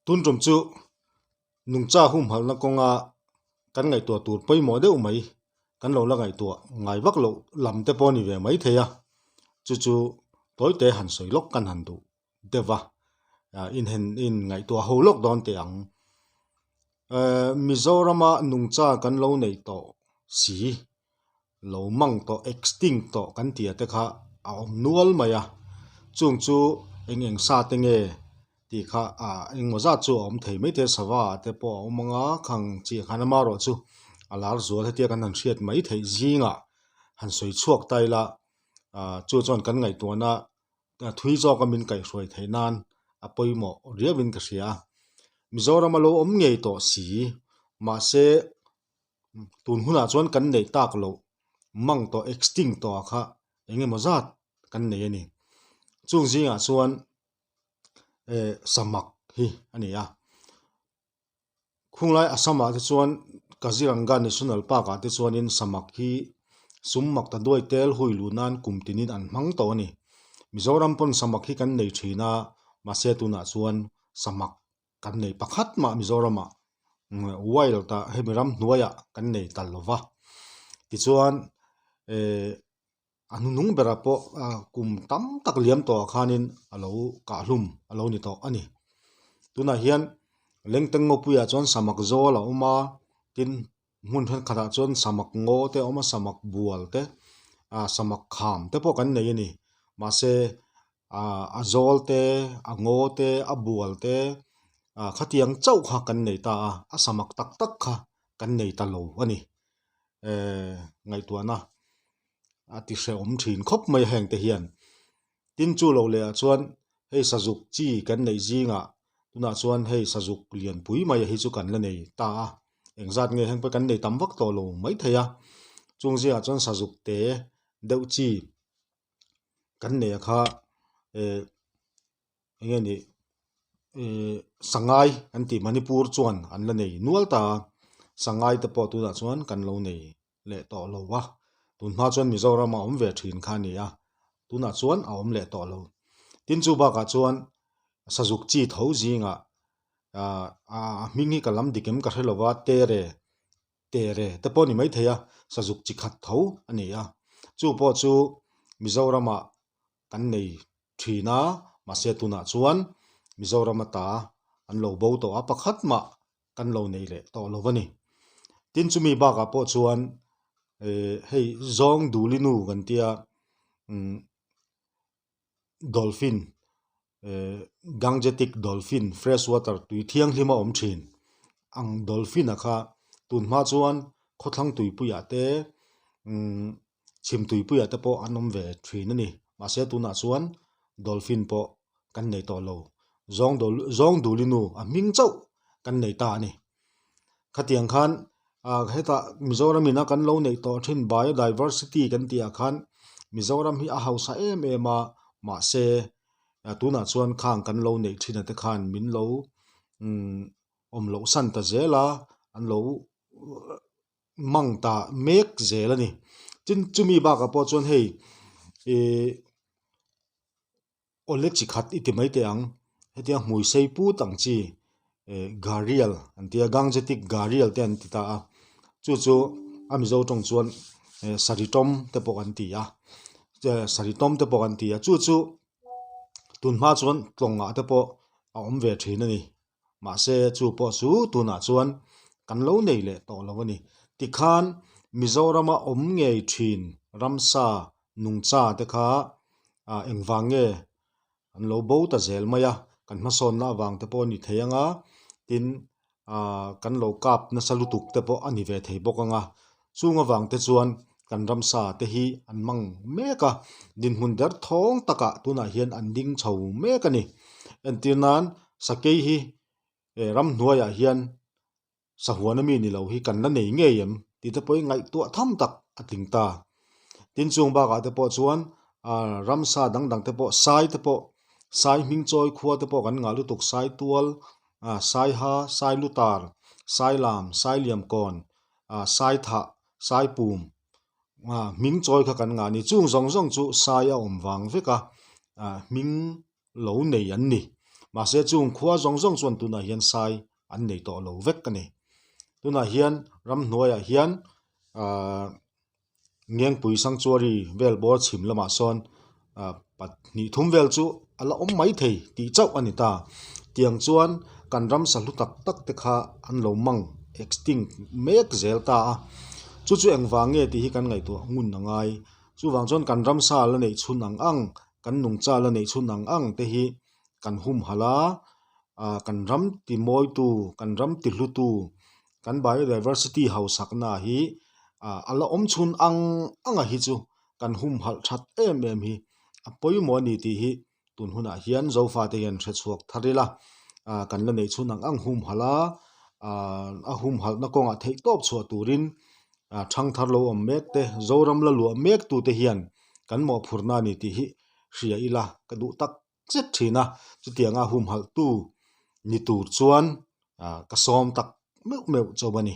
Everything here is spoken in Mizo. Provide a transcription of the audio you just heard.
Tun tum chu nungcha humhalhna kawnga kan ngaihtuah tur pawimawh deuh mai kan lo la ngaihtuah ngai vak loh lam te pawh a ni ve mai thei a, chu chu tawite han sawi lawk kan han duh deuh va, inhen in ngaihtuah ho lawk dawn teh ang. Mizorama nungcha kan lo neih tawh si lo mang tawh extinct tawh kan tih ah te kha a awm nual mai a, chung chu eng eng sa te nge tih kha ah engmaw zat chu a awm thei mai thei a sava ah te pawh a awm ang a khang chiah khan amaherawhchu a lar zual hetia kan han hriat mai theih zingah han sawi chhuak ta ila ah chu chuan kan ngaihtuahna thui zawka min kaihhruai theih nan a pawimawh riauin ka hria a, Mizoram a lo awm ngei tawh si mahse. Tun hunah chuan kan neih tak loh mang tawh extinct tawh ah kha eng emaw zat kan nei a ni. Chung zingah chuan eh samak hi a ni a. Khunglai Assam ah te chuan Kaziranga National Park ah te chuanin samak hi sum mak ta duai tel hui luh nan kum tinin an hmang tawh a ni. Mizoram pawn samak hi kan nei thin a, mahse tunah chuan samak kan nei pakhat mah Mizoramah wild ah hemi ramhnuaiah kan nei ta lo va tichuan eh a hnunung berah pawh kum tam tak liam tawhah khanin a lo kah hlum a lo ni tawh a ni. Tunah hian Lengteng ngawpuiah chuan samak zawl a awm a tin hmun thenkhatah chuan samak ngaw te a awm a samak bual te ah samak kham te pawh kan nei a ni mahse ah a zawl te a ngaw te a bual te ah khatiang chauh kha kan nei ta a a samak tak tak kha kan nei ta lo a ni eh ngaihtuahna a ti hrehawm thin khawp mai heng te hian tin chu lo leh ah chuan hei sazuk chi kan neih zingah tunah chuan hei sazuk lianpui mai hi chu kan la nei ta a engzat nge heng pawh kan nei tam vak tawh lo maithei a chung zingah chuan sazuk te deuh chi. Kan nei a kha eh eng nge nih eh sangai an tih Manipur chuan an la nei nual ta a, sangai te pawh tunah chuan kan lo nei leh tawh lo va, tun hma chuan Mizoram a awm ve thin kha a ni a, tunah chuan a awm leh tawh lo. Tin chu bakah chuan sazuk chi tho zingah ah a hming hi ka lam dik em ka hre lo va tere Tere te pawh a ni maithei a, sazuk chi khat tho a ni a. Chu pawh chu Mizoramah kan nei thin a, mahse tunah chuan Mizoram ata an lo bo tawh a, pakhat mah kan lo nei leh tawh lo a ni. Tin chumi bakah pawh chuan eh hei zawng dulinu kan tia umm dolphin eh gangetic dolphin fresh water tui thianghlim a awm thin ang dolphin a kha tun hma chuan khawthlang tuipuiah te umm chhim tuipuiah te pawh an awm ve thin a ni mahse tunah chuan dolphin pawh kan nei tawh lo zawng dawl zawng dulinu a hming chauh kan nei ta a ni khatiang khan ah hetah Mizoram ina kan lo neih tawh thin biodiversity kan tih ah khan Mizoram hi a hausa em em a mahse tunah chuan khang kan lo neih thin a te khan min lo umm awm loh san ta zel a an lo mang ta mek zel a ni tin chumi bakah pawh chuan hei ihh. Awle chi khat i ti mai teh ang, hetiang hmui sei put ang chi eh gharial an ti a, gangetic gharial te an ti ta a, chu chu a mizo tawng chuan eh saritawm te pawh an ti a, saritawm te pawh an ti a, chu chu tunhma chuan tlawngah te pawh a awm ve thin a ni. Mahse chu pawh chu tunah chuan kan lo nei leh tawh lo a ni. Tikhan Mizorama awm ngei thin ramsa nungcha te kha ah engvang nge an lo bo ta zel mai a, kan hmasawnna avang te pawh a ni thei ang a, tin ah kan lo kap nasa lutuk te pawh a ni ve thei bawk ang a. Chung avang te chuan kan ramsa te hi an mang mek a, dinhmun der thawng takah tunah hian an ding chho mek a ni. Entir nan sakei hi eh ramhnuaiah hian sahuan ami ni lo hi kan la nei ngei em tih te pawhin ngaihtuah tham tak a tling ta. Tin chung bakah te pawh chuan ah ramsa dang dang te pawh sai te pawh sai hming chawi khua te pawh kan ngah lutuk sai tual ah saiha sai lutar sai lam sai liamkawn ah sai thah sai pum ah hming chawi kha kan ngah a ni chung zawng zawng chu sai a awm vang vek a ah hming lo nei an ni. Mahse chung khua zawng zawng chuan tunah hian sai an nei tawh lo vek a ni. Tunah hian ramhnuaiah hian ahh Ngengpui Sanctuary vel bawr chhim lamah sawn ah pahnih thum vel chu a la awm mai thei tih chauh a ni ta. Tiang chuan kan ramsa hlu tak tak te kha an lo mang extinct mek zel ta a. Chu chu engvang nge tih hi kan ngaihtuah ngun a ngai. Chuvang chuan kan ramsa la neih chhun ang ang, kan nungcha la neih chhun ang ang te hi kan humhalh a, ah kan ram ti mawitu, kan ram ti hlutu, kan biodiversity hausakna hi ah a la awm chhun ang ang a hi chu kan humhalh that em em hi a pawimawh a ni tih hi tun hunah hian Zofa te hian hre chhuak thar ila ah kan la neih chhun ang ang humhalh a ah a humhalhna kawngah theih tawp chhuah turin ah thangthar lo awm mek te Zoram la luah mek tute hian kan mawhphurhna a ni tih hi hria ila ka duh tak zet thin a, chutianga humhalhtu ni tur chuan ah ka sawm tak meuh meuh chauh a ni.